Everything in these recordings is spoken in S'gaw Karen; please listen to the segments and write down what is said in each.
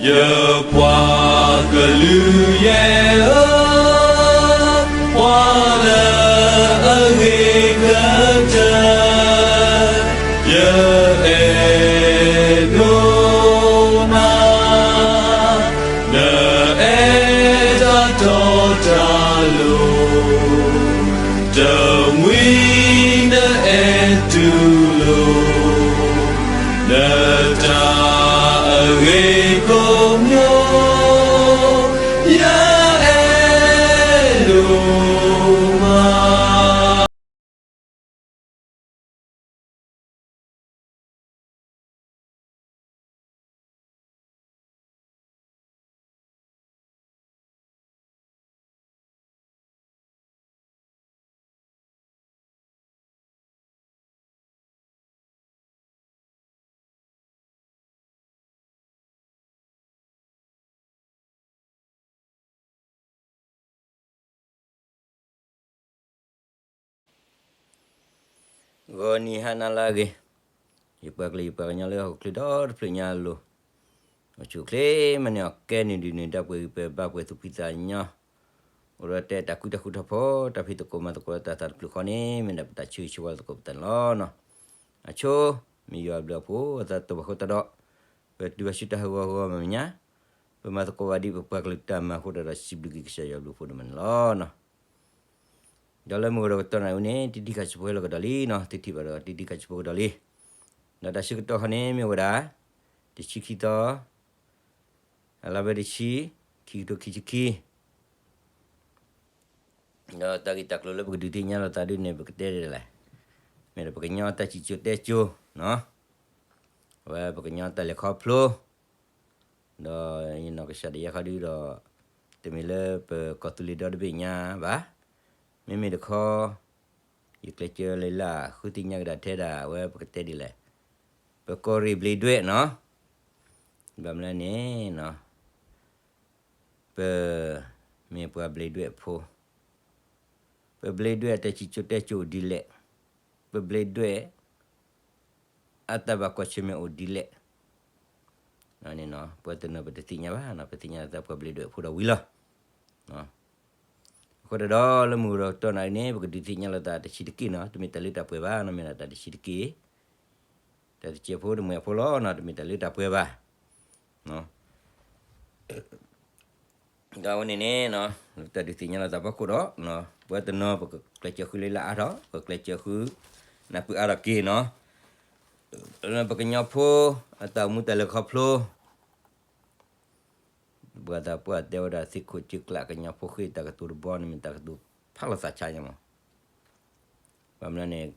ယပှၤကလုာ်ယဲၢ်ဧၢ, ပှၤလၢအဂ့ၤကတၢၢ်, ယအဲၣ်ဒိးနၤ, နအဲၣ်တၢ်တီတၢ်လိၤ, တမှံၤနအဲၣ်တူၢ်လိာ် နတၢ်အဂ့ၤကိးမံၤ, ယအဲၣ်ဒိးမး. ဂီၤနံၤဟါနၤလၢအဂ့ၤ, ယပှၤကလုာ်ယပှၤကညီလၢဟီၣ်ခိၣ်ချၢဒီတဖျၢၣ်ညါအလိၤ, အိၣ်ဆူၣ်အိၣ်ချ့မးန့ၣ် အီၣ်ကဲနုာ်ဒုးနုာ်ဒါ ပှဲၤဂံၢ်ပှဲၤဘါ ပှဲၤသူၣ်ဖှံသးညီ, အိၣ်ဒီးတဲတၢ်ကူတၢ်ဃူထီၣ်ဖိ တၢ်ဖံးသကိးမၤသကိးလၢတၢ်သးတဖျၢၣ်ဃီန့ၣ် မ့ၢ်ဒၣ်ပတၢ်ဆၢဂ့ၤဆၢဝါသကိးပသးန့ၣ်လီၤ. အဆိ မ့ၢ်ယွၤအဘျုးအဖှိၣ် အသးတဘၣ်ဃိသတးဒီး ပတုၤဘၣ်ဆူတၢ်ဟးဂီၤဂီၤမးမးညါ, ပမၤသကိးဘၣ်ဒ်ပပှၤကလုာ်တၢ်မၤအဃိဒီး စံးဘျုးက့ၤကစၢ်ယွၤအဘျုးအဖှိၣ်ဒိၣ်မးန့ၣ်လီၤ. ဒီးလၢမုၢ်ကဒီးကတီၢ်နၣ်ရံၣ်အံၤန့ၣ် တံထံၣ်ခးဆူဖိဟဲလီၤကဒီးလံနီၤ, တထံၣ်ဘၣ်ဒီးတံထံၣ်ခးဆူဖိကဒီးလံ. ဒီးတၢ်ဆၢကတီၢ်ခီန့ၣ် မ့ၢ်ဝဲဒၣ် တဆံခံသီ, အလါဘဲတဆံ, ခံကထိခံဆံခံ, ဒီးတၢ်ဂ့ၢ်တၢ်ကျိၤလၢပကဒုးသ့ၣ်ညါလိာ်သးဒ်န့ၣ် ပကတဲဒ်လဲၣ်, မ့ၢ်ဒီးပကညီတၢ်စံၣ်စိၤတဲစိၤနီၤ, အဝဲပကညီတၢ်လဲၤခီဖျိ ဒီးယနီၢ်ကစၢ်ဒၣ်ယဲခီဒုဒီး တမ့ၢ်လၢပကီၢ်သူလ့ၤဒီတဘ့ၣ်ညါဘၣ်. မ့မ့ၢ်တခီ ယကျဲးစၢးလၢလၢအဃုသ့ၣ်ညါကဒါထဲဒၣ် အဝဲပကတဲဒ်လဲၣ်, ပကီၢ်ရ့ၣ်ဘျံးဒွဲၣ်နီၤ, ဘၣ်မနုၤလဲၣ်န့ၣ် ပမ့ၢ်ပှၤဘျံးဒွဲၣ်ဖိ, ပဘျံးဒွဲၣ်အတၢ်စံၣ်စိၤတဲစိၤအိၣ်ဒ်လဲၣ်, ပဘျံးဒွဲၣ် အတၢ်ဘၣ်ကွၢ်ဆၢၣ်မဲာ်အိၣ်ဒ်လဲၣ်န့ၣ်, ပှၤတနီၤပတသ့ၣ်ညါဘၣ်နီၤ, ပသ့ၣ်ညါလၢပှၤဘျံးဒွဲၣ်ဖိဒီးဝံၤလီၤ. အဃိဒီးလၢမုၢ်ကဒီးကတီၢ်နၣ်ရံၣ်န့ၣ် ပကဒုးသ့ၣ်ညါလိာ်သးတဆံးတက့ၢ်နီၤ, တမ့ၢ်တၢ်လၢတၢ်ပှဲၤဘၣ်နီၤ, မ့ၢ်ဒၣ်တၢ်တဆံးတက့ၢ်, တၢ်တစဲးဖိတမှဲးဖိလီၤနီၤ, တမ့ၢ်တၢ်လၢတၢ်ပှဲၤဘၣ်. ဒီးအဝဲန့ၣ်န့ၣ် လၢတၢ်ဒုးသ့ၣ်ညါလိာ်သးဖီခိၣ်ဒီး ပှၤတနီၤပကကျဲးစၢးဃုလၢလၢအါထီၣ်, ပကကျဲးစၢးဃုနၢ်ပၢၢ်အါထီၣ်က့ၤနီၤ, ပကညီဖိ အတၢ်အိၣ်မူတၢ်လဲၤခီဖျိ ပှၤသးပှၢ်တဲဝဲဒၣ် သ့ၣ်ခိၣ်စုကျးကညီဖိဃ့ၢ် တၢ်ကတိၤတဘီန့ၣ် မ့ၢ်တၢ်ကတိၤဖးလီၤသးဆါညါမး, ဘၣ်မနုၤန့ၣ်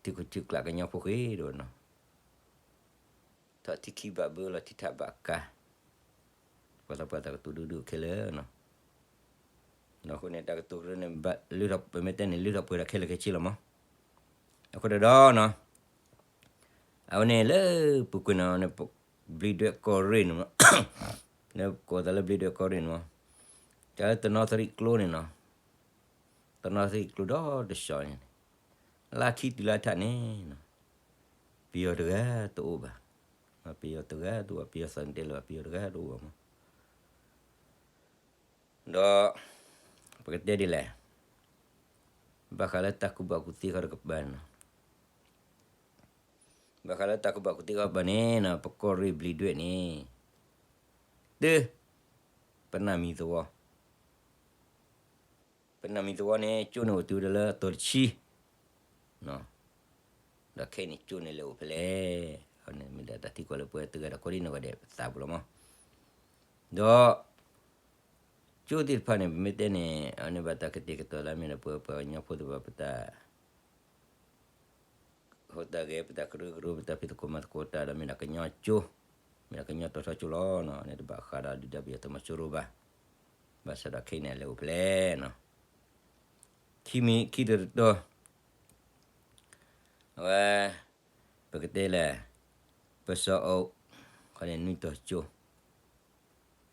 သ့ၣ်ခိၣ်စုကျးကညီဖိဃ့ၢ်တဝဲနီၤ ထီၣ်ထံခံဘၣ်ဘၢလီၤထံထးဘၣ်ကါ, ပှၤသးပှၢ်တၢ်ကတိၤဒိၣ်ဒိၣ်ခဲလၢာ်နီၤ, ဒီးအဃိန့ၣ် တၢ်ကတိၤကရၢန့ၣ် ပမ့ၢ်တဲန့ၣ် လၢထီၣ်ပှဲၤဒၣ်ခဲလၢာ်ခဲဆ့လီၤမး, အဃိဒီးနီၤ အဝဲန့ၣ်လၢပူၤကွံာ်နီၤ ဘျံးဒွဲၣ်ကီၢ်ရ့ၣ်န့ၣ်မး, လၢကိးသးလၢဘျံးဒွဲၣ်ကီၢ်ရ့ၣ်န့ၣ်မး, တၢ်လၢတနီသရံၣ်ကျိန့ၣ်နီၤ, တနီသရံၣ်ကျိဒီတဆှီန့ၣ်, လါခံတုၤလါထးန့ၣ်နီၤ, ပယီၤတဂၤတအိၣ်ဘၣ်, ပယီၤတဂၤတအိၣ်ဘၣ်, ပယီၤသးန့ၣ်တဲလၢၤဘၣ်, ပယီၤတဂၤတအိၣ်ဘၣ်မး ဒီး ပကတဲဒ်လဲၣ်, ဘၣ်ဃးလၢတၢ်ကူၣ်ဘၣ်ကူၣ်သ့ဃီတကပၤန့ၣ်နီၤ, ဘၣ်ဃးလၢတၢ်ကူၣ်ဘၣ်ကူၣ်သ့ဃီတကပၤန့ၣ်နီၤ ပကီၢ်ရ့ၣ်ဘျံးဒွဲၣ်န့ၣ် တုၤ ပနၢ်မံၤသဝီ ပနၢ်မံၤသဝီန့ၣ် ကၠိန့ၣ်အိၣ်တုၤဝဲဒၣ်လၢအတီၤတဆံ, ဒီးခဲအံၤန့ၣ် ကၠိန့ၣ်လဲၤအိၣ်ဖဲလဲၣ်, အန့ၣ်မ့ၢ်ဒၣ်တၢ်သံကွၢ်လၢပဝဲတဂၤဒီးကိးဒံနီၢ်ဂၤဒဲးပသးပူၤလီၤမး, ဒီး ကၠိသ့ၣ်တဖၣ်န့ၣ် ပမ့ၢ်တဲန့ၣ် အန့ၣ်ဘၣ်တၢ်ကတဲာ်ကတီၤလၢမ့ၢ်ဒီးပဝဲပှၤကညီဖိသ့ၣ်တဖၣ်ပတၢ် ဟူးတၢ်ဂဲၤ ပတၢ်ကရၢကရိ ပတၢ်ဖံးသကိးမၤသကိးတၢ်ဒီးမ့ၢ်ဒၣ်ကညီကၠိ, မ့ၢ်ဒၣ်ကညီတီၤထီကၠိလီၤ. အန့ၣ်တဘၣ်ဃးဒီးဒုၣ်ဒါပယီၤသုးမီၤစိရိၤဘၣ်. ဘၣ်ဆၣ်ဒီးခဲအံၤန့ၣ် အလဲၤအိၣ်ဖဲလဲၣ်နီၤ. ခံမံၤ ခံတီၤတတီၤ အဝဲ ပကတဲလဲၣ် ပစီၤအိၣ် ခီန့ၣ် နွံတီၤကၠိ,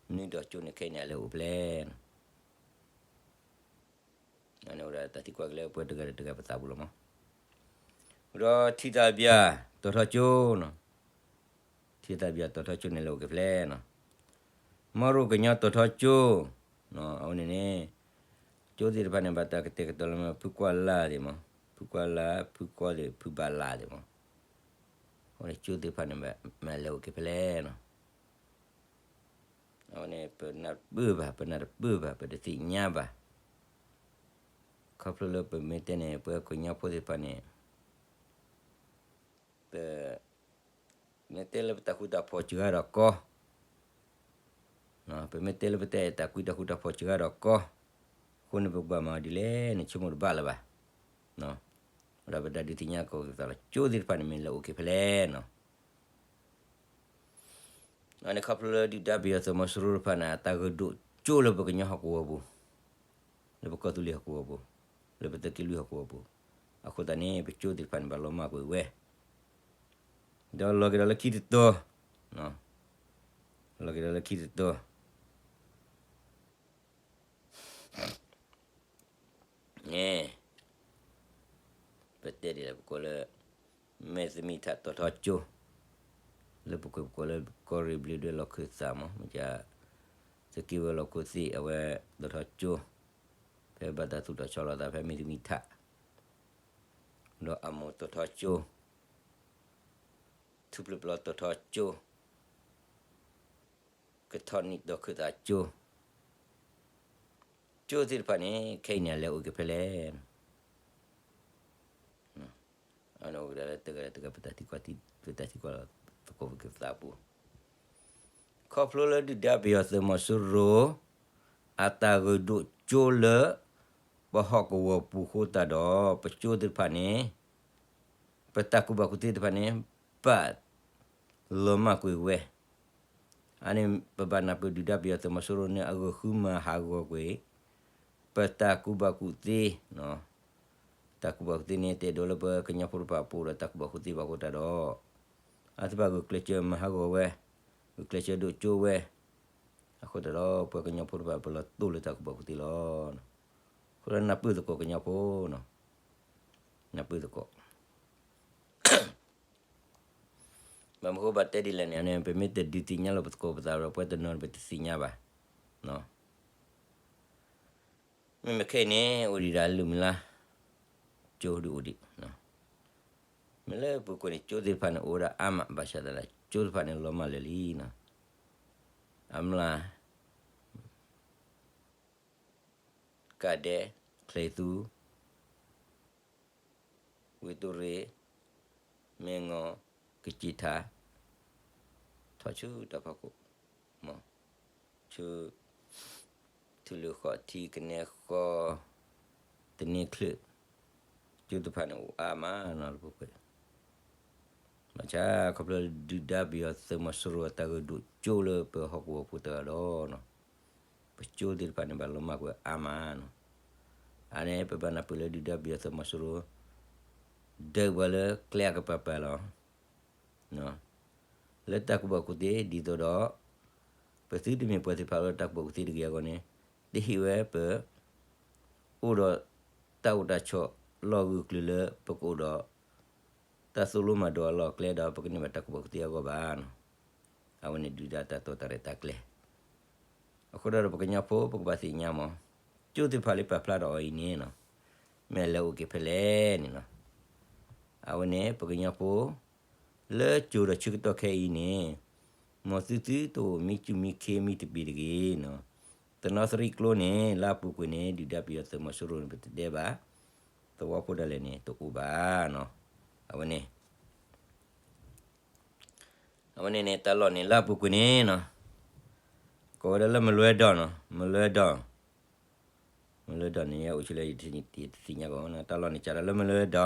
နွံတီၤကၠိန့ၣ် ခဲအံၤန့ၣ် အလဲၤအိၣ်ဖဲလဲၣ်နီၤ. အန့ၣ်အိၣ်ဒီးတၢ်သံကွၢ်က့ၤလၢပှၤတဂၤဒီးတဂၤပသးပူၤလီၤမး. ဒီးထံသးပယၤတီၤထီကၠိနီၤ, ထံသးပယၤတီၤထီကၠိန့ၣ် လဲၤအိၣ်က့ၤဖဲလဲၣ်နီၤ. မီရိကညီတီၤထီကၠိ, အဝဲန့ၣ်န့ၣ် ကၠိသ့ၣ်တဖၣ်န့ၣ် ဘၣ်တၢ်ကတဲာ်ကတီၤလၢမ့ၢ် ဖုကွၢ်လၢ်သ့ၣ်မး, ဖုကွၢ်လၢ် ဖုကီသ့ၣ် ဖုဘၣ်လၢ်သ့ၣ်မး, အဝဲန့ၣ်ကၠိသ့ၣ်တဖၣ်န့ၣ် မ့ၢ်လဲၤအိၣ်က့ၤဖဲလဲၣ်နီၤ. အဝဲန့ၣ် ပနၢ်တပၢၢ်ဘၣ် ပနၢ်တပၢၢ်ဘၣ် ပတသ့ၣ်ညါဘၣ်. ခီဖျိလၢပမ့ၢ်တဲန့ၣ် ပှၤကညီဖိသ့ၣ်တဖၣ်န့ၣ် ပ မ့ၢ်တဲလၢပတၢ်ဃူတၢ်ဖိးစှၤဒီးကီ, ပမ့ၢ်တဲလၢပတၢ်အဲၣ်တၢ်ကွံတၢ်ဃူတၢ်ဖိးစှၤဒီးကီ, အဃိန့ၣ် ပကဘၣ်မၤအီၤဒ်လဲၣ်န့ၣ် ဆိကမိၣ်တဘၣ်လၢၤဘၣ်. ဒီးပတၢ်ဒုးသ့ၣ်ညါကီးက့ၤသးလီၤ ကၠိသ့ၣ်တဖၣ်န့ၣ် မ့ၢ်လဲၤအိၣ်က့ၤဖဲလဲၣ်နီၤ. အန့ၣ်ခီဖျိလၢဒုၣ်ဒါပယီၤသုးမီၤစိရိၤတဖၣ်န့ၣ် အတၢ်ဂဲၤဒိၣ်ကၠိလၢပကညီဟီၣ်ကဝီၤပူၤ, လၢပကီၢ်သူလ့ၤဟီၣ်ကဝီၤပူၤ, လၢပသုးက့လွံၢ်ဟီၣ်ကဝီၤပူၤ, အဃိသတးန့ၣ် ပကၠိသ့ၣ်တဖၣ်န့ၣ် ဘၣ်လီၤမၢ်ကွံာ်ဝဲ, ဒီးလီၤက့ၤဒီးလၢခံတတီၤ, လီၤက့ၤဒီးလၢခံတတီၤ န့ၣ် ပတဲဒ်လဲၣ် ပကိးလၢ မဲၢ်သမံထးတီၤထီကၠိ, လၢပကွဲးပကိးလၢ ကီၢ်ရ့ၣ်ဘျ့းဒွဲၣ်လီၢ်ခၢၣ်သးမး မ့ၢ်က သုးက့ဝဲၤလီၢ်ခိၣ်သ့ၣ် အဝဲတီၤထီကၠိ, ဖဲဘၣ်တၢ်သူၣ်ထီၣ်ဆီလီၤသးဖဲမဲၢ်သမံထး, ဒီးအမိၢ်တီၤထီကၠိ, ထူပျၢၤပျီတီၤထီကၠိ, ကထီၣ်နံၣ်တီၤခၢၣ်သးကၠိ, ကၠိသ့ၣ်တဖၣ်န့ၣ် ခဲအံၤန့ၣ် အလဲၤအိၣ်က့ၤဖဲလဲၣ်. အဝဲန့ၣ်အိၣ်ကဒီးလၢတဂၤဒီးတဂၤ ပတၢ်သံကွၢ်သံ ပတၢ်သံကွၢ်လီၤသကိးပကသးပူၤ, ခီဖျိလၢဒုၣ်ဒါပယီၤသုးမီၤစိရိၤ အတၢ်ဂဲၤဒိၣ်ကၠိလၢ ပဟီၣ်ကဝီၤပူၤအဃိသတးဒီး ပကၠိသ့ၣ်တဖၣ်န့ၣ် ပတၢ်ကူၣ်ဘၣ်ကူၣ်သ့သ့ၣ်တဖၣ်န့ၣ် ဘၣ်လီၤမၢ်ကွံာ်ဝဲ, အန့ၣ် ပဘၣ်နၢ်ပၢၢ်ဒုၣ်ဒါပယီၤသုးမီၤစိရိၤန့ၣ် အဂၢၢ်ဃုမၤဟးဂီၤကွံာ် ပတၢ်ကူၣ်ဘၣ်ကူၣ်သ့, တၢ်ကူၣ်ဘၣ်ကူၣ်သ့န့ၣ် တအဲၣ်ဒိးလၢပကညီဖိတဖၣ်ပအိၣ်ဒီးတၢ်ကူၣ်ဘၣ်ကူၣ်သ့ဘၣ်အဃိသတးဒီး အဝဲသ့ၣ်တဖၣ်ဂုာ်ကျဲးစၢးမၤဟးဂီၤဝဲ, ဂုာ်ကျဲးစၢးဒိၣ်ကၠိဝဲ, အဃိသတးဒီး ပှၤကညီဖိတဖၣ် ပလီၤတိၢ်လၢတၢ်ကူၣ်ဘၣ်ကူၣ်သ့လီၤ. အဃိဒီးနၢ်ပၢၢ်သကိးကညီဖိ, နၢ်ပၢၢ်သကိး ဘၣ်မနုၤဃိဘၣ်တဲဒ်လဲၣ်န့ၣ် ပမ့ၢ်တဒုးသ့ၣ်ညါလီၤပသကိးပသးဒီး ပှၤတနီၤပတသ့ၣ်ညါဘၣ်. မ့မ့ၢ်ခဲအံၤန့ၣ် အိၣ်ဒံးဒၣ်လုၢ်မုၢ်လါ, ကၠိဒုးအိၣ်ဒံး, မ့ၢ်လၢပူၤကွံာ်န့ၣ် ကၠိသ့ၣ်တဖၣ်န့ၣ် အိၣ်ဝဲဒၣ်အါမး ဘၣ်ဆၣ်သနာ် ကၠိသ့ၣ်တဖၣ်န့ၣ် လီၤမၢ်လၢာ်လံနီၤ, အမျၢ် ကးဒဲး, ချ့သူ, ဝ့ၢ်တူၢ်ရ့ၣ်, မဲၢ်ငီၢ်, ကစ့းထး, ထီၣ်ဆူတၢ်ဖီခိၣ်, ဆူ ထူလ့ၣ်ဃီၣ်ထံ ကနဲဃီ, တန့ၢ်ချုး, ကၠိသ့ၣ်တဖၣ်န့ၣ် အိၣ်အါမးနီၤလၢပူၤကွံာ် ဘၣ်ဆၣ်ခီဖျိဒုၣ်ဒါပယီၤသုးမီၤစိရိၤအတၢ်ဂဲၤဒိၣ်ကၠိလၢပဟီၣ်ကဝီၤပူၤတဂၤဒီးနီၤ, ပကၠိသ့ၣ်တဖၣ်န့ၣ် ဘၣ်လီၤမၢ်ကွံာ်အါမးနီၤ, အန့ၣ် ပဘၣ်နၢ်ပၢၢ်လၢဒုၣ်ဒါပယီၤသုးမီၤစိရိၤ ဒုးပှၤလၢကျဲအကပၤပၤလီၤ. လၢတၢ်ကူၣ်ဘၣ်ကူၣ်သ့ဒ်သိးဒီး ပသုတမ့ၢ်ပှၤသ့ၣ်တဖၣ်လၢတၢ်ကူၣ်ဘၣ်ကူၣ်သ့တဂ့ၤအဂီၢ်န့ၣ် တဟ့ၣ်ဝဲပ အိၣ်ဒီးတၢ်အိၣ်တၢ်ဆိးလီၢ်ဂၢၢ်ကျၢၤလၢပကအိၣ်ဒီး တၢ်သိၣ်လိမၤဒိးအလီၢ်အကျဲဒီး ပကန့ၢ်ဘၣ်တၢ်ကူၣ်ဘၣ်ကူၣ်သ့အဂီၢ်ဘၣ်နီၤ. အဝဲန့ၣ်ဒုၣ်ဒါတၢ်တိာ်တၢ်ရဲၣ်တၢ်ကျဲၤ အဃိဒီးပှၤကညီဖိ ပကဘၣ်သ့ၣ်ညါမး, ကၠိသ့ၣ်တဖၣ်လၢပာ်ဖျါထီၣ်အီၤအံၤန့ၣ်နီၤ, မ့ၢ်လဲၤအိၣ်က့ၤဖဲလဲၣ်န့ၣ်နီၤ. အဝဲန့ၣ် ပှၤကညီဖိ လၢကၠိဒီးဆၢကတီၢ်ခဲအံၤန့ၣ် မ်သုသုတအိၣ်မံစူၣ်မံခ့မံတဘ့ၣ်တဂ့ၤနီၤ. တနီသရံၣ်ကျိန့ၣ် လၢအပူၤကွံာ်န့ၣ် ဒုၣ်ဒါပယီၤသုးမီၤစိရိၤန့ၣ် ပတတဲဘၣ်, သဝီဖိဒၣ်လဲာ်န့ၣ် တအိၣ်ဘၣ်နီၤ. အဝဲန့ၣ် အဝဲန့ၣ်န့ၣ် တၢ်လီၢ်န့ၣ် လၢအပူၤကွံာ်န့ၣ်နီၤ, ကိးဝဲဒၣ်လၢမလွဲဒီးနီၤ, မလွဲဒီး, မလွဲဒီးန့ၣ် ယအိၣ်ဆူၣ်လၢ ယတသ့ၣ်ညါကီး, တၢ်လီၢ်န့ၣ် စးထီၣ်လၢမလွဲဒီး,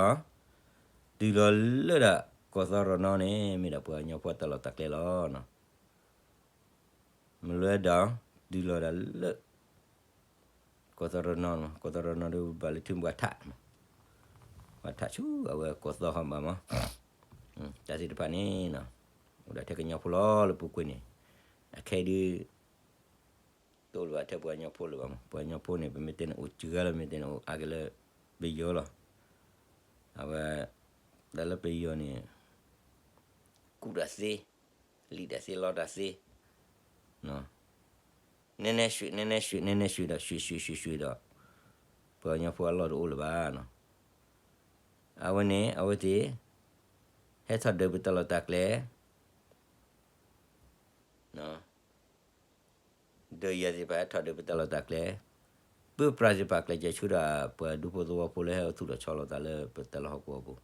တုၤလီၤလၢဒၣ် ကီၢ်သီရီနီၤန့ၣ် မ့ၢ်ဒၣ်ပှၤကညီဖိအတၢ်လီၢ်တၢ်ကျဲလီၤ. မလွဲဒီး တုၤလီၤဒၣ်လၢ ကီၢ်သီရီနီၤ, ကီၢ်သီရီနီၤဒီး ဘၣ်လၢထံပှၤထး, ပှၤထးဆူအဝဲကီၢ်သီဟီၣ်ဘၣ်မး, တၢ်သ့ၣ်တဖၣ်န့ၣ်နီၤ, အိၣ်ဒၣ်ထဲကညီဖိလီၤလၢပူၤကွံာ်န့ၣ်, အခဲအံၤဒုး တအိၣ်လၢၤဘၣ်ထဲပှၤကညီဖိလၢၤဘၣ်မး, ပှၤကညီဖိန့ၣ် ပမ့ၢ်တဲန့ၣ် အိၣ်စှၤလၢ မ့ၢ်တဲန့ၣ်အိၣ်အါက့ၤလၢပယီၤလီၤ. အဝဲ တၢ်လၢပယီၤန့ၣ် ကူၣ်တၢ်သ့, လံၣ်တၢ်သ့ လီတၢ်သ့, နီၤ, နဲနဲရွှ့ၣ် နဲနဲရွှ့ၣ် နဲနဲရွှ့ၣ်ဒီး ရွှ့ၣ်ရွှ့ၣ်ရွှ့ၣ်ရွှ့ၣ်ဒီး ပှၤကညီဖိအလီၢ်တအိၣ်လၢၤဘၣ်နီၤ. အဝဲန့ၣ် အဝဲသ့ၣ် ဟဲထီၣ်ဒုးပတၢ်လီၢ်တၢ်ကျဲ ဒုးယၤသ့ၣ်တဖၣ်ဟဲထီၣ်ဒုးပတၢ်လီၢ်တၢ်ကျဲ, ပုၢ်ပြၢသ့ၣ်တဖၣ် ကျဲးစၢးဆူဒီးပှၤဒူဖိသဝီဖိလၢဟဲအိၣ်သူၣ်ထီၣ်ဆီလီၤသးလၢပတၢ်လီၢ်ဟီၣ်ကဝီၤပူၤ,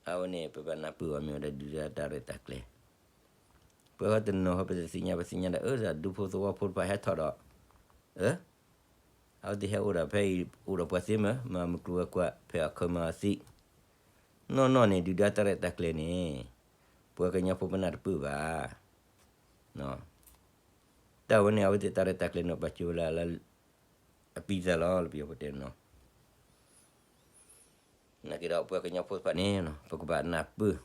အဝဲန့ၣ် ပဘၣ်နၢ်ပၢၢ်အီၤမ့ၢ်ဝဲဒၣ်ဒုၣ်ဒါတၢ်ရဲၣ်တၢ်ကျဲၤ, ပှၤဟီတနီၤဟီပတသ့ၣ်ညါ ပသ့ၣ်ညါဒၣ်အၢ ဒူဖိသဝီဖိတဖၣ်ဟဲထီၣ်ဒီး အၢ အဝဲသ့ၣ်ဟဲအိၣ်ဒီးဖဲအံၤ အိၣ်ဒီးပှၤသ့မ့ၢ် မၤမုၢ်ကျိၤဝဲၤကွာ် ဖဲအီၣ်ခၢၣ်မၤအီၤသံ, နီၢ်နီၢ်န့ၣ် ဒုၣ်ဒါတၢ်ရဲၣ်တၢ်ကျဲၤန့ၣ် ပှၤကညီဖိပနၢ်တပၢၢ်ဘၣ်. တၢ်ဝဲန့ၣ် အဝဲသ့ၣ်တၢ်ရဲၣ်တၢ်ကျဲၤန့ၣ် ဘၣ်ကၠိဝဲလၢ အပံသးလီၤ လၢပယီၤပတဲနီၤ, နာ်က့ဒီးပှၤကညီဖိတဖၣ်န့ၣ် ပကဘၣ်နၢ်ပၢၢ်,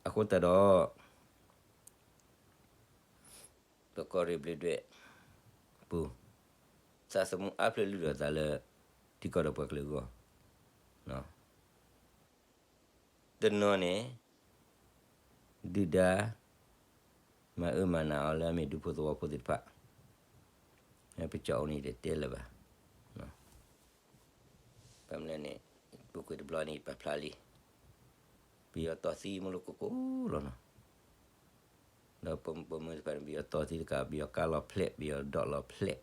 အဃိသတးဒီး ပကီၢ်ရ့ၣ်ဘျ့းဒွဲၣ်ပူၤ, သးသမူအါဖျၢၣ်လုၢ်ထီၣ်သးလၢ ထံကီၢ်ဒီးပှၤကလုာ်အဂီၢ်, တနီၤန့ၣ် ဒုၣ်ဒါ မၤအၢမၤနးအီၤလၢအမ့ၢ်ဒူဖိသဝီဖိသ့ၣ်တဖၣ်, ပကၠီအိၣ်န့ၣ်တတဲလၢၤဘၣ်. ဘၣ်မနုၤလဲၣ်န့ၣ် ပူၤကွံာ်တဘျီန့ၣ် ပာ်ဖျါလံ, ပယီၤတီၢ်သံမ့ၢ်လိာ်ကိၢ်ကိၢ်လီၤနီၤ, ဒီးပမုၢ်သ့ၣ်တဖၣ်န့ၣ် ပယီၤတီၢ်သံတကး ပယီၤကါလီၤဖျဲး ပယီၤဒီးလီၤဖျဲး,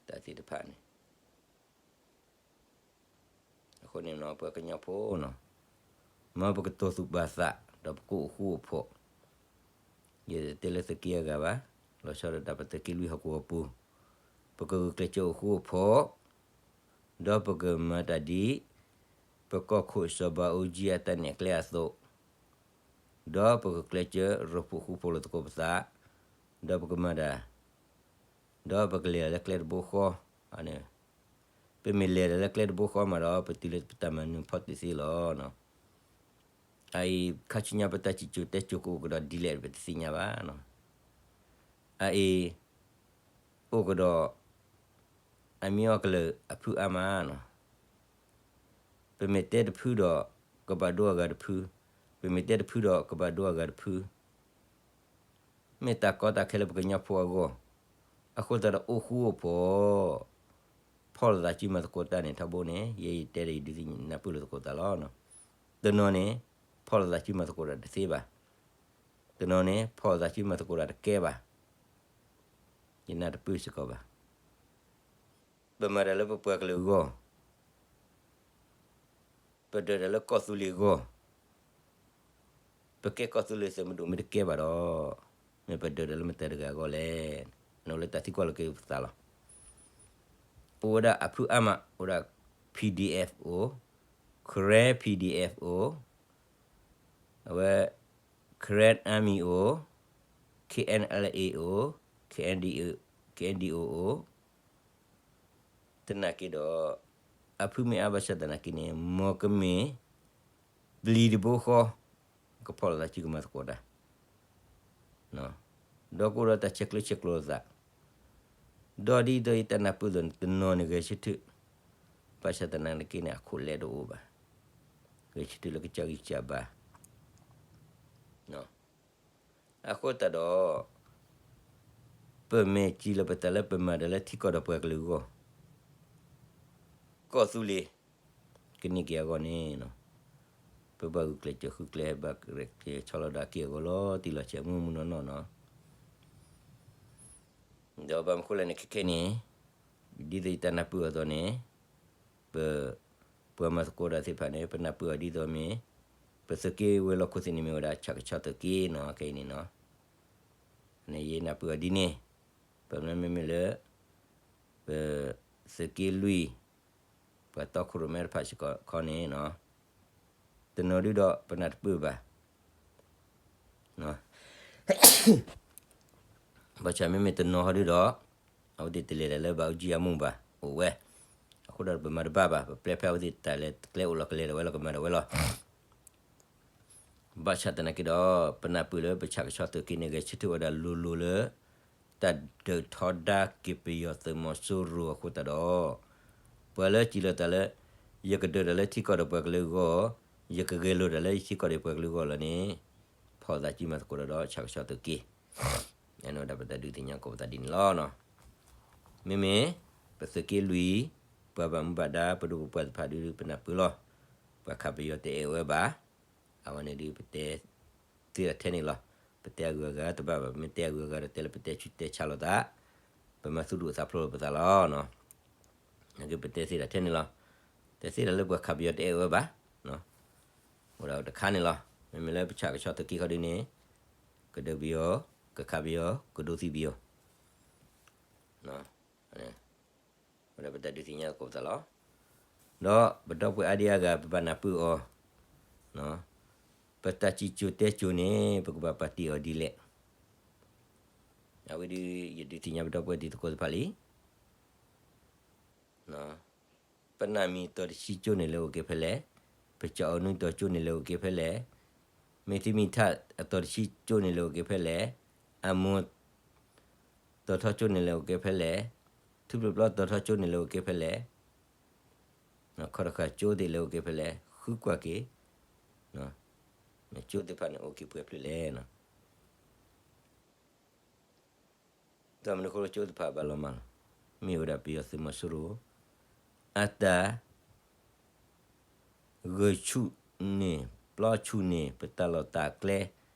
တၢ်သ့ၣ်တဖၣ်န့ၣ် အဃိန့ၣ်နီၤ ပှၤကညီဖိနီၤ, မ်ပကတိၢ်သူၣ်ပာ်သး ဒီးပကအိၣ်ဃူအိၣ်ဖိး, ယတတဲလၢသုးက့အဂၤဘၣ်, လီၤဆီဒၣ်တၢ်ပသုးက့လွံၢ်ဟီၣ်ကဝီၤပူၤ, ပကဂုာ်ကျဲးစၢးအိၣ်ဃူအိၣ်ဖိး, ဒီးပကမၤတၢ်ဒ် ပကီၢ်ခိၣ်စီၤဘးအူကၠံအတၢ်နဲၣ်ကျဲအသိး, ဒီးပကကျဲးစၢးရိဖှိၣ်ဃူဖိးလိာ်သကိးပသး, ဒီးပကမၤတၢ် ဒီးပကလဲၤတၢ်လၢကျဲတဘိဃီ, ပမ့ၢ်လဲၤတၢ်လၢကျဲတဘိဃီမးဒီး ပတုၤလၢပတၢ်မၤနၢၤဖီတ့ၢ်သ့လီၤ. အအံၤ ခါဆူညါပတၢ်စံၣ်စိၤတဲစိၤကအိၣ်ကဒီးဒ်လဲၣ် ပတသ့ၣ်ညါဘၣ်. အအံၤ အိၣ်ကဒီး အမံၤအီၣ်ကလၢာ်အဖုအါမးနီၤ. ပမ့ၢ်တဲတဖုဒီး ကဘၣ်ဒိအဂၤတဖု, ပမ့ၢ်တဲတဖုဒီး ကဘၣ်ဒိအဂၤတဖု, မ့ၢ်တၢ်ကီတၢ်ခဲလၢပကညီဖိအဂီၢ်, အဃိသတးဒီးအိၣ်ဃူအိၣ်ဖိး, ဖီၣ်လိာ်သးစုမၤသကိးတၢ်န့ၣ် ထီဘိန့ၣ် ယဲယတဲဒီးယဒုးသ့ၣ်ညါပၢၢ်လိာ်သကိးသးလီၤ. တနီၤန့ၣ် ဖီၣ်လိာ်သးစုမၤသကိးတၢ်တသ့ဘၣ်, တနီၤန့ၣ် ဖီၣ်လိာ်သးစုမၤသကိးတၢ်တကဲဘၣ်, ယနၢ်တပၢၢ်စ့ၢ်ကီးဘၣ်. ပမၤတၢ်လၢပပှၤကလုာ်အဂီၢ်, ပဒၢးတၢ်လၢကီၢ်သူလ့ၤအဂီၢ်, ပကဲကီၢ်သူလ့ၤသုးမုၢ်ဒိၣ်မ့ၢ်တကဲဘၣ်ဒီး, မ့ၢ်ပဒၢးတၢ်လၢမတၤတဂၤအဂီၢ်လဲၣ်. နအိၣ်လၢတၢ်သံကွၢ်လီၤက့ၤပသးလီၤ. ပအိၣ်ဝဲဒၣ်အဖုအါမး အိၣ်ဒၣ် P D F အိၣ်, Karen P D F အိၣ်, အဝဲ Karen Army အိၣ်, K N L A အိၣ်, K N D O, K N D O အိၣ်, သနာ်က့ဒီး အဖုမ့ၢ်အါဘၣ်ဆၣ်သနာ်က့န့ၣ် မ်ကမ့ၢ် ပျံၤတဘိဃီ ကဖီၣ်လိာ်သးစုကမၤသကိးတၢ်, ဒီးကအိၣ်ဒီးတၢ်ဆဲးကျၢဆဲးကျိးလိာ်သး, ဒီးဒ်သိးယတၢ်နၢ်ပၢၢ်အသိးန့ၣ် တနီၤန့ၣ်ဂဲၤဆၢထၢၣ်, ဘၣ်ဆၣ်သနာ်က့န့ၣ် အခိၣ်လဲတအိၣ်ဘၣ်, ဂဲၤဆၢထၢၣ်လၢကစၢ်ဂံၢ်စၢ်ဘါ အဃိသတးဒီး ပမ့ၢ်စံးလီၤပသးလၢပမၤတၢ်လၢထံကီၢ်ဒီးပှၤကလုာ်အဂီၢ်, ကီၢ်သူလ့ၤ ကန့ၢ်က့ၤအဂီၢ်န့ၣ်, ပဘၣ်ဂုာ်ကျဲးစၢးဃုကျဲ ဘၣ်ကျဲးစၢးဆီလီၤဒၣ်က့ၤအဂီၢ်လီၤတံၢ်လီၤဆဲးမုၢ်မုၢ်နီၢ်နီၢ်နီၤ. ဒီးဘၣ်မနုၤဃိလဲၣ်န့ၣ် ခဲခဲန့ၣ် ဒ်သိးယတၢ်နၢ်ပၢၢ်အသိးန့ၣ် ပ ပှၤမၤသကိးတၢ်သ့ၣ်တဖၣ်န့ၣ် ပနၢ်ပၢၢ်အီၤဒ်သိးမ့ၢ် ပသုးက့ဝဲၤလီၢ်ခိၣ်သ့ၣ်န့ၣ်မ့ၢ်ဝဲဒၣ် ဆၣ်ကဆီသုးက့နီၤ ခဲအံၤန့ၣ်နီၤ. န့ၣ်ယနၢ်ပၢၢ်အီၤဒ်န့ၣ်, ဘၣ်မနုၤမ့မ့ၢ်လၢ ပသုးက့လွံၢ် ပှၤတီခိၣ်ရိၣ်မဲတဖၣ်စ့ၢ်ကီးခီန့ၣ်နီၤ, တနီၤဒုဒီးပနၢ်တပၢၢ်ဘၣ်. ဘၣ်ဆၣ်မ့မ့ၢ်တနီၤဟီဒုဒီး အဝဲသ့ၣ်တလဲၤတၢ်လၢဘၣ်အူကၠံအမူၢ်ဘၣ် အိၣ်ဝဲ, အဃိဒီးပမၤတဘၣ်ဘၣ်, ပပျဲဖဲအဝဲသ့ၣ်တၢ်လဲၤကျဲအိၣ်လီၤကလဲၤဒီးဝဲလီၤ ကမၤဒီးဝဲလီၤ. ဘၣ်ဆၣ်သနာ်က့ဒီး ပနၢ်ပၢၢ်လၢပဆၣ်ကဆီသုးက့န့ၣ် ဂဲၤဆၢထၢၣ်ဝဲဒၣ်လိၤလိၤလၢ တၢ်ဒုးထီဒါက့ၤပယီၤသုးမီၤစိရိၤအဃိသတးဒီး ပှၤလၢစံးလီၤသးလၢ ယကဒုးတၢ်လၢထံကီၢ်ဒီးပှၤကလုာ်အဂီၢ်, ယကဂဲၤလိာ်တၢ်လၢယထံကီၢ်ဒီးပှၤကလုာ်အဂီၢ်လီၤန့ၣ်, ဖီၣ်သးစုမၤသကိးတၢ်ဒီးဆၣ်ကဆီသုးက့ အဝဲဒၣ်ပတၢ်ဒုးသ့ၣ်ညါကိးပသးဒ်န့ၣ်လီၤ. မ့မ့ၢ် ပသုးက့လွံၢ် ပှၤဘၣ်မူဘၣ်ဒါ ပဒိၣ်ပပှၢ်သ့ၣ်တဖၣ်ဒုး ပနၢ်ပၢၢ်လီၤ. ပှၤခးပယီၤတအဲၣ်ဝဲဘၣ်. အဝဲန့ၣ်ဒုး ပတဲသ့ဒၣ်ထဲန့ၣ်လီၤ. ပတဲအဂုၤအဂၤတဘၣ်ဘၣ်, ပမ့ၢ်တဲအဂုၤအဂၤဒီး တဲလၢပတဲဆူးတဲဆါလိာ်သး, ပမၤသူၣ်ဒူသးဖျိးလိာ်ပသးလီၤ. နာ်က့ပတဲသ့ဒၣ်ထဲန့ၣ်လီၤ. တဲသ့ဒၣ်လၢပှၤခးပယီၤတအဲၣ်ဝဲဘၣ်, အိၣ်ဒၣ်တခါန့ၣ်လီၤ. မ့မ့ၢ်လၢပဆၣ်ကဆီသုးက့ခီဒုးန့ၣ် ကဒုးပယီၤ, ကခးပယီၤ, ကဒိသံပယီၤ, ဝဲဒၣ်ပတၢ်ဒုးသ့ၣ်ညါကိးပသးလီၤ. ဒီးပဒီပုၢ်ဝဲၢ်အါဒံအါဂၤ ပဘၣ်နၢ်ပၢၢ်အီၤ, ပတၢ်စံၣ်စိၤတဲစိၤန့ၣ် ပကဘၣ်ပာ်တ့ၢ်အီၤဒ်လဲၣ်. အဝဲဒုး ယဒုးသ့ၣ်ညါပဒီပုၢ်ဝဲၢ်တံၤသကိးသ့ၣ်တဖၣ်လံ. ပနၢ်မံၤတီၤတဆံကၠိန့ၣ်လဲၤအိၣ်က့ၤဖဲလဲၣ်, ပစၢ်အီနွံတီၤကၠိန့ၣ်လဲၤအိၣ်က့ၤဖဲလဲၣ်, မ့ၢ်သံမံၤထၣ်အတီၤတဆံကၠိန့ၣ်လဲၤအိၣ်က့ၤဖဲလဲၣ်, အမိၢ်တီၤထီကၠိန့ၣ်လဲၤအိၣ်က့ၤဖဲလဲၣ်, ထူပျီၣ်ပျီတီၤထီကၠိန့ၣ်လဲၤအိၣ်က့ၤဖဲလဲၣ်, ခီၣ်တဃာ်ကၠိသ့ၣ်လဲၤအိၣ်က့ၤဖဲလဲၣ်, ဃုကွၢ်က့ၤ, ကၠိသ့ၣ်တဖၣ်န့ၣ်အိၣ်က့ၤပှဲၤဖျၢၣ်လဲၣ်. တၢ်မနုၤအဃိလၢကၠိသ့ၣ်တဖၣ်ဘၣ်လီၤမၢ်လီၤ, မ့ၢ်ဝဲဒၣ်ပယီၤသုးမီၤစိရိၤ အတၢ် ဂုာ်ဆူၣ်န့ၢ် ပျီဆူၣ်န့ၢ် ပတၢ်လီၢ်တၢ်ကျဲ,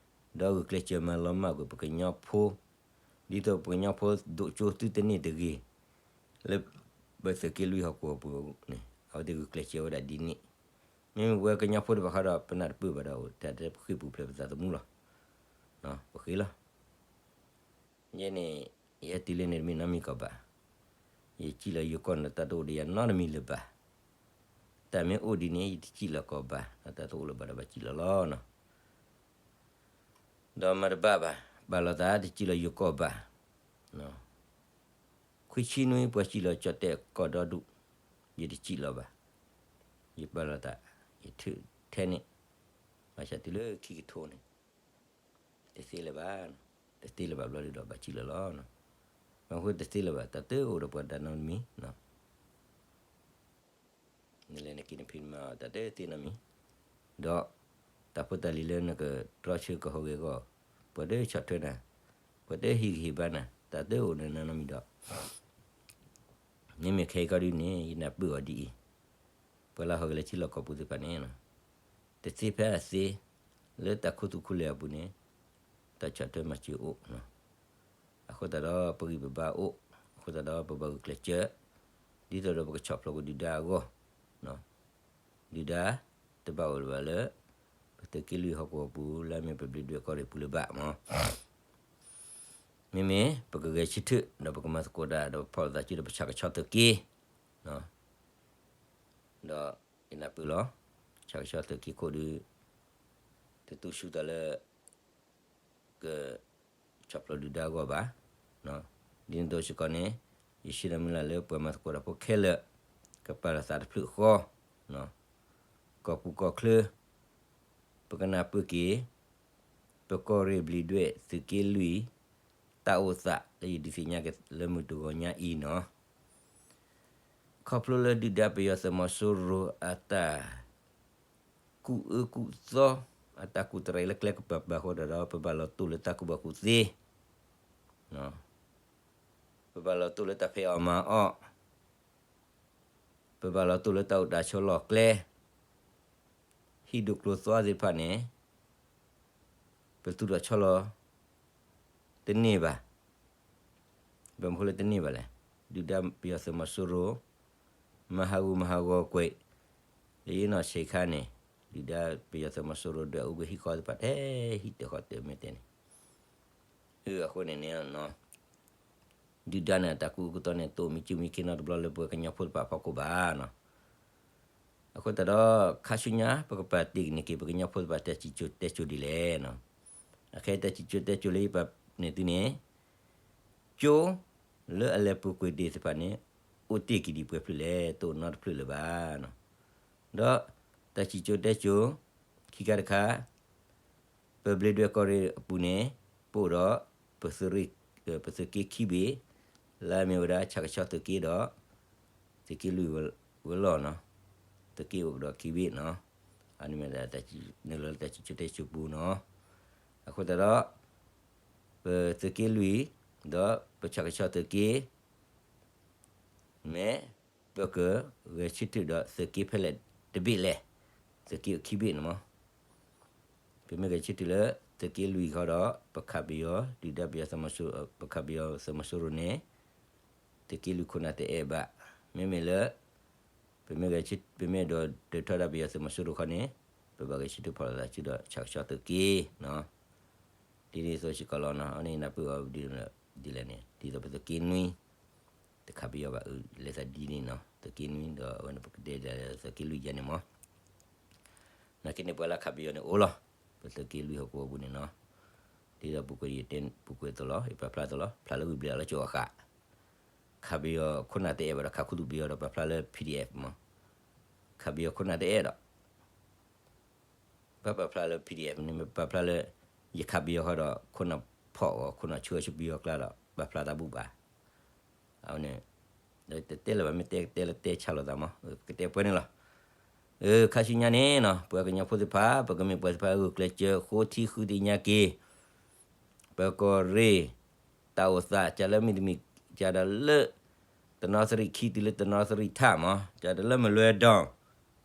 ဒီးဂုာ်ကျဲးစၢးမၤလီၤမၢ်ကွံာ်ပကညီဖိ, ဒ်သိးပကညီဖိဒိၣ်ကၠိသုတန့ၢ်တဂ့ၤ, လၢပသုးက့လွံၢ်ဟီၣ်ကဝီၤပူၤန့ၣ် အဝဲသ့ၣ်ဂုာ်ကျဲးစၢးဝဲဒၣ်ဒ်န့ၣ်. မ့မ့ၢ်ပဝဲကညီဖိတဖၣ်ဃီဒီး ပနၢ်တပၢၢ်ဘၣ်ဒီး တၢ်တဲပဃ့ၢ်ပူၤဖျဲးပသးသမူလီၤ. ပဃ့လီၤ. ယဲန့ၣ် ယဟဲတုၤလၢန့ၣ်တမ့ၢ်နီတမံၤကီၢ်ဘၣ်. ယစံၣ်လီၤယိၤကီၢ်န့ၣ် တၢ်တအိၣ်ဒီးယၤနီတမံၤလၢၤဘၣ်. တၢ်မ့ၢ်အိၣ်ဒ်န့ၣ် ယတစံၣ်လီၤကီၢ်ဘၣ်, တၢ်တအိၣ်လၢၤဘၣ်ဒီးဘၣ်စံၣ်လီၤလီၤ. ဒီးမၤတဘၣ်ဘၣ်, ဘၣ်လီၤသး တစံၣ်လီၤယိၤကီၢ်ဘၣ်. ခွံဆံနွံ ပှၤစံၣ်လီၤကၠီၣ်တဲၣ်ကီၢ်ဒီဒူၣ်, ယတစံၣ်လီၤဘၣ်. ယဘၣ်လီၤသး ယထုးထဲန့ၣ်, ဘၣ်ဆၣ်တုၤလၢခံကထိန့ၣ် တသ့လၢၤဘၣ်, တသ့လၢၤဘၣ်ဘျီဒုဒီးဘၣ်စံၣ်လီၤလီၤ. ဘၣ်မနုၤဃိတသ့လၢၤဘၣ်, တၢ်တအိၣ်ဒီးပှၤဒၣ်နီတမံၤ, နလဲၤနက့ၤနဖံးနမၤအီၤ တၢ်တသ့နီတမံၤ, ဒီးတၢ်ဖိတၢ်လံၤလၢနကတြီဆၢကဟီၣ်ဂဲၤဂီၢ်, ပှၤတဆီၣ်ထွဲနၤ, ပှၤတဟ့ၣ်ဂံၢ်ဟ့ၣ်ဘါနၤ, တၢ်တအိၣ်ဒီးနၤနီတမံၤဒီး မ့မ့ၢ်ခဲအံၤခီဒုန့ၣ် ယနၢ်ပၢၢ်အီၤဒ်အံၤ, ပှၤလၢဟီၣ်ဂဲၤလၢထံလီၢ်ကီၢ်ပူၤသ့ၣ်တဖၣ်န့ၣ်, တသ့ဖဲအသ့, လၢတၢ်ခူသူၣ်ခူလ့ၢ်အပူၤန့ၣ်, တၢ်ဆီၣ်ထွဲမၤစၢၤအိၣ်, အဃိသတးဒီးပဂံၢ်ပဘါအိၣ်, အဃိသတးဒီးပဘၣ်ဂုာ်ကျဲးစၢး, ဒ်သိးဒီးပကဆီၣ်ဖျိးကဒုၣ်ဒါအဂီၢ်, ဒုၣ်ဒါတဘၣ်အိၣ်လၢၤဘၣ်လၢ ပသုးက့လွံၢ်ဟီၣ်ကဝီၤပူၤ လၢအမ့ၢ်ပဘျ့ဒွဲၣ်ကီၢ်ရ့ၣ်ပူၤလၢၤဘၣ်မး မ့မ့ၢ်ပကဂဲၤဆၢထၢၣ် ဒီးပကမၤသကိးတၢ် ဒီးပဖီၣ်လိာ်သးစုဒီးပဆၣ်ကဆီသုးက့, ဒီးယနၢ်ပၢၢ်လီၤ, ဆၣ်ကဆီသုးက့ခိၣ်ဒုး တတူၢ်ဆူၣ်တၢ်လၢ က ဆီၣ်ဖျိးဒုၣ်ဒါအဂီၢ်ဘၣ်. ဒ်န့ၣ်အသိးစ့ၢ်ကီးန့ၣ် ယဆၢမုၢ်လၢ်လၢပှၤမၤသကိးတၢ်ဖိခဲလၢာ် ကပာ်လီၤသးတဖျၢၣ်ဃီ, ကီၢ်ပူၤကီၢ်ချၢ ပကနၢ်ပၢၢ်က့ၤ ပကီၢ်ရ့ၣ်ဘျ့ဒွဲၣ်သုးက့လွံၢ် တၢ်အိၣ်သးလၢယဒုးသ့ၣ်ညါက့ၤလၢမုၢ်တဂီၤညါအံၤန့ၣ် ခီဖျိလၢဒုၣ်ဒါပယီၤသုးမီၤစိရိၤအတၢ် ကူၣ်အၢကူၣ်သီ အတၢ်ကူၣ်တရံးလၢကျဲကပၤပၤအဃိဒီး ပဘၣ်လီၤတိၢ်လၢတၢ်ကူၣ်ဘၣ်ကူၣ်သ့, ပဘၣ်လီၤတိၢ်လၢတၢ်ဖံးအီၣ်မၤအီၣ်, ပဘၣ်လီၤတိၢ်လၢတၢ်အိၣ်တၢ်ဆိးလီၢ်ကျဲ, ဟံၣ်ဒိၣ်ကျိၤသွါသ့ၣ်တဖၣ်န့ၣ် ပသူၣ်ထီၣ်ဆီလီၤ တန့ၢ်ဘၣ်. ဘၣ်မနုၤဃိလၢတန့ၢ်ဘၣ်လဲၣ်. ဒုၣ်ဒါပယီၤသုးမီၤစိရိၤ မၤဟးဂူာ်မၤဟးဂီၤကွံာ် လၢယနီၢ်ဆံးခါန့ၣ် ဒုၣ်ဒါပယီၤသုးမီၤစိရိၤဒွဲၣ်အူကွံာ်ဟံၣ်ဃီသ့ၣ်တဖၣ်ထဲဟံၣ်တဃီတမ့ၢ်တဲန့ၣ်, အဃိန့ၣ်န့ၣ် ဒုၣ်ဒါန့ၣ် တၢ်ကူၣ်အၢကူၣ်သီန့ၣ် တအိၣ်မံကၠူမံခ့နီတဘျီလၢပှၤကညီဖိသ့ၣ်တဖၣ်အဖီခိၣ်ဘၣ်န့ၣ်. အဃိသတးဒီး ခါဆူညါ ပကပာ်တ့ၢ်န့ၢ်က့ၤ ပကညီဖိသ့ၣ်တဖၣ်တၢ်စံၣ်စိၤတဲစိၤဒ်လဲၣ်န့ၣ်. အခဲအံၤတၢ်စံၣ်စိၤတဲစိၤလၢယပာ်န့ၢ်သုန့ၣ် ကၠိလၢအလဲၤပူၤကွံာ်ဒံးသ့ၣ်တဖၣ်န့ၣ် အိၣ်တ့ၢ်က့ၤဒံးပှဲၤဖျၢၣ်လဲၣ်, တအိၣ်နီတဖျၢၣ်လၢၤဘၣ်န့ၣ်. ဒီးတၢ်စံၣ်စိၤတဲစိၤ ခံခါတခါ ပဘျ့ဒွဲၣ်ကီၢ်ရ့ၣ်အပူၤန့ၣ် ပအိၣ်ဒီး ပသုးရ့ၣ် ပသုးက့ခံဘ့ၣ်, လၢအမ့ၢ်ဝဲဒၣ် ဆၣ်ကဆီသုးက့ဒီး သုးက့လွံၢ်ဝဲလီၢ်န့ၣ်, သုးက့အိၣ်ကဒီးခံဘ့ၣ်န့ၣ်, အန့ၣ်မ့ၢ်ဒၣ် နုာ်လီၤလၢတၢ်စံၣ်စိၤတဲစိၤပူၤန့ၣ်. အဃိသတးဒီး ပသုးက့လွံၢ် ဒီးပဆၣ်ကဆီသုးက့ မ့ၢ်ပကဂဲၤဆၢထၢၣ်ဒီးသုးက့ဖဲလဲၣ်တဘ့ၣ်လဲၣ်, သုးက့အိၣ်ခံဘ့ၣ်န့ၣ်မး, ပမ့ၢ်ဂဲၤဆၢထၢၣ်လၢသုးက့လွံၢ်ဃီဒီး ပခးပယီၤ ဒုၣ်ဒါပယီၤသုးမီၤစိရိၤ, ပခးပယီၤသုးမီၤစိရိၤန့ၣ် သုးက့လွံၢ်ခိၣ်နၢ်တအဲၣ်ဘၣ်, မ့မ့ၢ်လၢ ပမ့ၢ်ဂဲၤဆၢ ပမ့ၢ်အဲၣ်ဒိးဒုးထီဒါပယီၤသုးမီၤစိရိၤခီန့ၣ် ပဘၣ်ဂဲၤဆၢထၢၣ်ဖီၣ်လိာ်သးစုဒီးဆၣ်ကဆီသုးက့နီၤ, ဒ်န့ၣ်အသိးစ့ၢ်ကီးလီၤနီၤ, အန့ၣ်နၢ်ပၢၢ်အီၤဒ်လဲၣ်န့ၣ် ဒ်သိးပသုးက့နွံ တခးပယီၤဘၣ်အလဲၤသးဒ်န့ၣ်နီၤ, သုးက့နွံဒီးအဝဲန့ၣ်ပကတဲဒ်သုးက့လွံၢ်ယါန့ၣ်မး နာ်က့န့ၣ် ပှၤလၢခးပယီၤန့ၣ်အိၣ်လီၤ, ပသုးက့လွံၢ်ဟီၣ်ကဝီၤပူၤန့ၣ်နီၤ, ဒ်သိးပူၤကွံာ်ယတဲပူၤကွံာ်အသိးလီၤ, ယပာ်ဖျါအသိးလီၤ, ဖျါလၢဂုၢ်ဘျံးအီၤလၢကၠိအဃး, ခးပယီၤခိၣ်နၢ်တအဲၣ်ဘၣ်ဒီးခးခူသူၣ်ပယီၤဒီးပာ်ဖျါလၢ P D F မး, ခးပယီၤခိၣ်နၢ်တအဲၣ်ဒီး ဘၣ်ပာ်ဖျါလၢ P D F န့ၣ် မ့ၢ်ပာ်ဖျါလၢ ယခးပယီၤဃီဒီး ခိၣ်နၢ်ဖီၣ်အီၤ ခိၣ်နၢ်ဆှၢဆှၢပယီၤကျါဒီး ပာ်ဖျါတၢ်ဘူၣ်ဘၣ်. အဝဲန့ၣ် တတဲလၢၤဘၣ် မ့ၢ်တဲကတဲလၢတဲဆါလိာ်သးမး ကတဲပှဲၤန့ၣ်လီၤ. ခါဆူညါန့ၣ်နီၤ ပှၤကညီဖိသ့ၣ်တဖၣ် ပကမ့ၢ်ပှၤသ့ၣ်တဖၣ်ဂုာ်ကျဲးစၢးဃိထံဃုသ့ၣ်ညါက့ၤ ပကီၢ်ရ့ၣ် တၢ်အိၣ်သး ကၢ်လၢမုၢ်တမံၤ ကၢ်ဒီးလၢ တနီသရံၣ်ခံ တုၤလၢတနီသရံၣ်ထးမး ကၢ်ဒီးလၢမလွဲဒိၣ်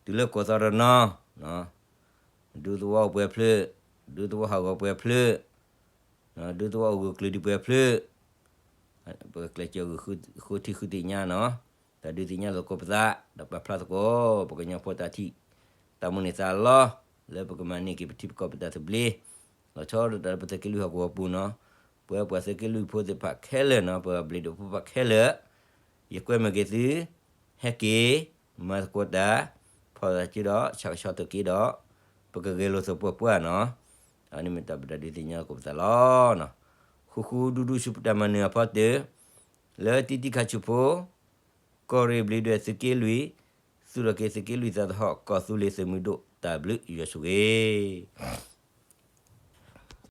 တုၤလၢကိးသီတနီၤ ဒူသဝီအိၣ်ပှဲၤဖျၢၣ် ဒူသဝီဟးဂီၤပှဲၤဖျၢၣ် ဒူသဝီအိၣ်ဂၢၢ်ကျၢၤဒံးပှဲၤဖျၢၣ် ပကကျဲးစၢးဂုာ်ဃိထံဃုသ့ၣ်ညါနီၤ ဒီးဒုးသ့ၣ်ညါသကိးပသး ဒီးပာ်ဖျါသကိး ပကညီဖိတၢ်ထံၣ် တၢ်မိၣ်န့ၢ်သးလီ လၢပကမၤန့ၢ်က့ၤပထံပကီၢ်ပတၢ်သဘျ့ လီၤဆီဒၣ်တၢ်လၢပသုးက့လွံၢ်ဟီၣ်ကဝီၤပူၤနီၤ ပဝဲပှၤသုးက့လွံၢ်ဖိသ့ၣ်တဖၣ်ခဲလၢာ်နီၤ ပှၤဘျံးဒိၣ်ဖိသ့ၣ်တဖၣ်ခဲလၢာ် ယကွဲမုာ်က့ၤသု ဟဲက့ၤ မၤသကိးတၢ် ဖီၣ်သးစုဒီး ဆၣ်ကဆီသုးက့ဒီး ပကဂဲၤလိာ်သပှၢ်ပှၢ်နီၤ အန့ၣ်မ့ၢ်တၢ်ပတၢ်ဒုးသ့ၣ်ညါသကိးပသးလီၤ. ဃူဃူဒူဒူဆူပတၢ်မၤနၢၤအဖီတၢၣ် လၢတံတံခါဆူၣ်ဖိ ကီၢ်ရ့ၣ်ဘျံးဒွဲၣ်သုးက့လွံၢ် သူၣ်ထီၣ်က့ၤသုးက့လွံၢ်သးသဟီၣ် ကီၢ်သူလ့ၤသုးမုၢ်ဒိၣ်တၢ်ဘျုးယွၤဆိၣ်ဂ့ၤ